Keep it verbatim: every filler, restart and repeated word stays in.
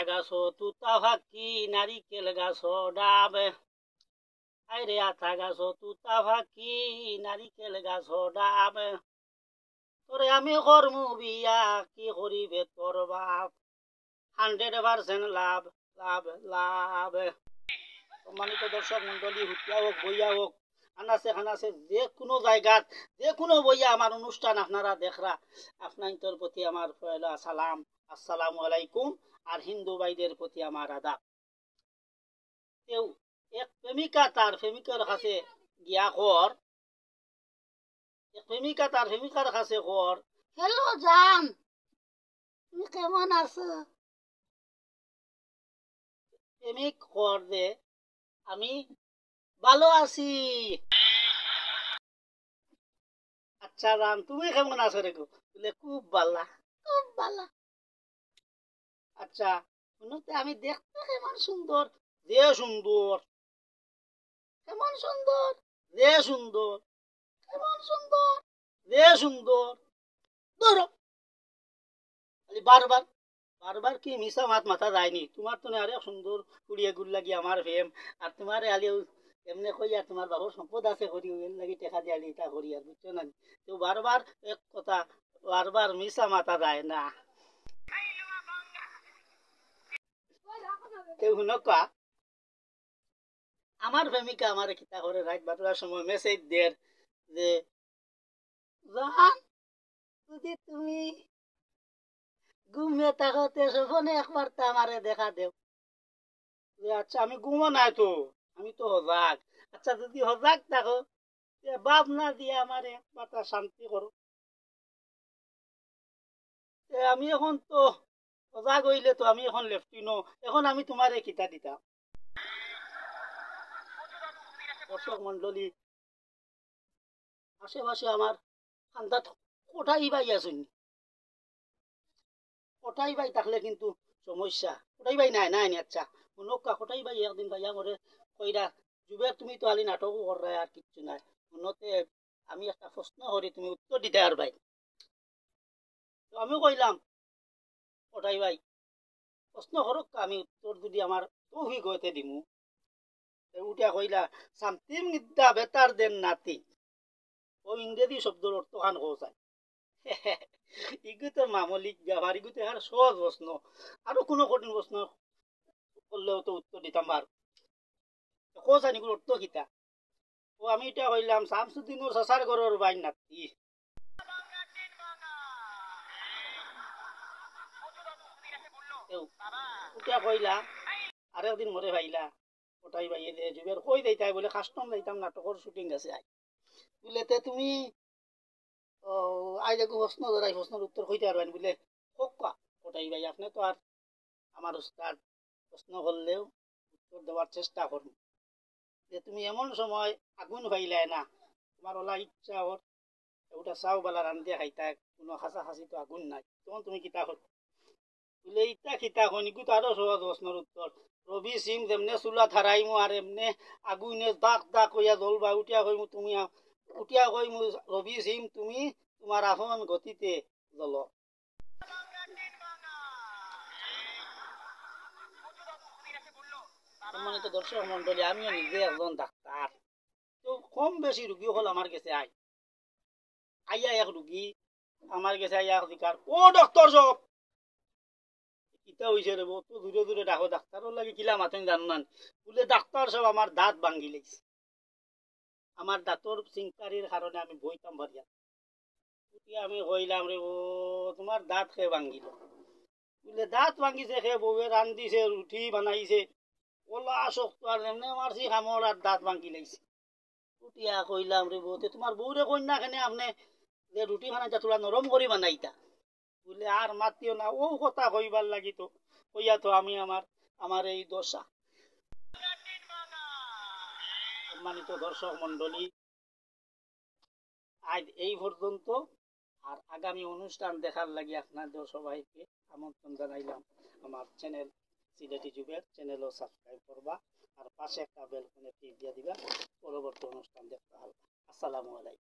গাছো তুতা ফাকি নারিকেল গাছো ডাব। আরে আতা গাছো তুতা ফাকি নারিকেল গাছো ডাব। তোরে আমি করমু বিয়া, কি করিবে তোর বাপ? হান্ড্রেড পার্সেন্ট লাভ, লাভ, লাভ। সম্মানিত দর্শক মণ্ডলী, হুতিয়া হোক, বইয়া হোক, আনাসে খানাসে, যে কোনো জায়গাত, যে কোনো বইয়া আমার অনুষ্ঠান আপনারা দেখরা, আপনাইন্তর প্রতি আমার পয়লা সালাম, আসসালামু আলাইকুম, আর হিন্দু ভাইদের প্রতি আমার আদাব। কেউ এক প্রেমিকা তার প্রেমিকার কাছে গিয়া কর, এক প্রেমিকা তার প্রেমিকার কাছে কর, "হ্যালো জান, তুমি কেমন আছো?" প্রেমিক কর দে, "আমি ভালো আছি।" "আচ্ছা জান, তুমি কেমন আছো রে গো?" বলে, "খুব ভালা, খুব ভালা।" "আচ্ছা, হুনো তে আমি দেখতে কেমন সুন্দর?" "যে সুন্দর।" "কেমন সুন্দর?" "যে সুন্দর।" "কেমন সুন্দর?" "যে সুন্দর।" ধরো। খালি বারবার, বারবার কি মিছা মাত মাতা যায়নি? তোমার তো আরেক সুন্দর কুড়িয়ে গুল লাগি আমার প্রেম, আর তোমারে আলিও এমনে কই আর তোমার বাবার সম্পদ আছে করি, এর লাগি টেকা দিয়া আলি ইতা করি আর, বুঝছো না? তো বারবার এক কথা, বারবার মিছা মাতা যায় না। কেউ হুনো কা? আমার প্রেমিকা আমারে কিতা করে, রাইত বারোটার সময় মেসেজ দের যে, "জান, যদি তুমি ঘুমে থাকো তে স্বপনে একবার তা আমারে দেখা দেও।" যে, "আচ্ছা, আমি ঘুমো নাই তো, আমি তো হজাগ।" "আচ্ছা, যদি হজাগ থাকো, তে ভাবনা দিয়া আমারে একবার তা শান্তি করো।" এ, আমি এখন তো সজাগ হইলে তো আমি এখন লেফটিনো, এখন আমি তোমারে কিতা দিতাম? দর্শক মণ্ডলী, আশেপাশে আমার খান্দাত কটাই ভাই আছইন, কটাই ভাই থাকলে কিন্তু সমস্যা। কটাই ভাই নাই, নাই নি, আচ্ছা। মনক্কা কটাই ভাই একদিন ভাইয়া মরে কইরা, "জুবের, তুমি তো খালি নাটকও কররায় আর কিচ্ছু নাই। মনতে আমি একটা প্রশ্ন করি, তুমি উত্তর দিতে আর ভাই।" তো আমি কইলাম, "কটাই ভাই, প্রশ্ন করক্কা, আমি উত্তর যদি আমার তৌফিক অয় তে দিমু।" তো উঠিয়া কইলা, "Something is the better than nothing।" ও ইংরেজি শব্দর অর্থ খান কও চাই। ইগু তো মামুলি ব্যাপার, ইগু তো আর সহজ প্রশ্ন। আরো কোনো কঠিন প্রশ্ন করলেও তো উত্তর দিতাম পারো। তো কও চাই ইগুর অর্থ কিতা? ও আমি ইটা কইলাম, "শামসুদ্দিনর চাচার ঘরর ভাইর নাতি।" এও, উঠিয়া কইলা, আরেকদিন মরে পাইলা, কটাই ভাইয়ে দে, "জুবের, কই যাইতায়?" বলে, "কাস্টম যাইতাম, নাটকর শুটিং আছে আই।" বলে, "তে তুমি, ও, আইজ এগু প্রশ্ন ধরাই, প্রশ্নর উত্তর কইতে পারবায় নি?" বলে, "কউক্কা, কটাই ভাই, আপনে তো আর আমার উস্তাদ, প্রশ্ন করলেও উত্তর দেওয়ার চেষ্টা করমু।" যে তুমি এমন সময় আগুন পাইলায় না, তোমার ওলা ইচ্ছা অর, ওটা চাও বালা রান্ধিয়া খাইতায়, কোনো কাছাকাছি তো আগুন নাই, তখন তুমি কিতা করো? বলে, "ইতা কিতা কইন, ইগু তো আরো সহজ প্রশ্নর উত্তর। রবি সিম যেমনে চুলা থারাইমু আর এমনে আগুনে দাক দাক কইয়া জ্বলবা, উঠিয়া কইমু তুমি আ-, উঠিয়া কইমু, 'রবি সিম, তুমি তোমার আপন গতিতে জ্বলো।'" সম্মানিত দর্শক মণ্ডলী, আমিও নিজে একজন ডাক্তার। তো কম বেশি রুগী অকল আমার গেছে আয়। আইয়া এক রুগী আমার গেছে আইয়া এক জিকার, "ও ডাক্তার সাব, কিতা অইছে রে বা? অত জুরে জুরে ডাকো, ডাক্তারর লাগি কিলা মাতইন জানো না নি?" বলে, "ডাক্তার সাব, আমার দাঁত ভাঙ্গিলাইছে। আমার দাঁতর চিনকারির কারণে আমি বইতাম পারি না।" উঠি আমি কইলাম, "রে বা, তোমার দাঁত কে ভাঙ্গিল?" বলে, "দাঁত ভাঙ্গিছে কে, বউয়ে রান্ধিছে, রুটি বানাইছে, ওলা শক্ত আর এমনে মারছি কামড় আর দাঁত ভাঙ্গিলাইছে।" উঠিয়া কইলাম, "রে বা, তে তোমার বউরে কইন না কেনে আপনে যে রুটি খানাইতা থুড়া নরম করি বানাইতা?" বলে, "আর মাতিও না, ও কথা কইবার লাগি তো, কইয়া তো আমি আমার, আমার এই দশা।" সম্মানিত দর্শক মণ্ডলী, আজ এই পর্যন্ত। আর আগামী অনুষ্ঠান দেখার লাগি আপনাদের সবাইকে আমন্ত্রণ জানাইলাম। আমার চ্যানেল সিলেটি জুবের চ্যানেলও সাবস্ক্রাইব করবা, আর পাশে একটা বেল আইকনে টিপ দিয়া দিবা। পরবর্তী অনুষ্ঠান দেখতে হবে। আসসালামু আলাইকুম।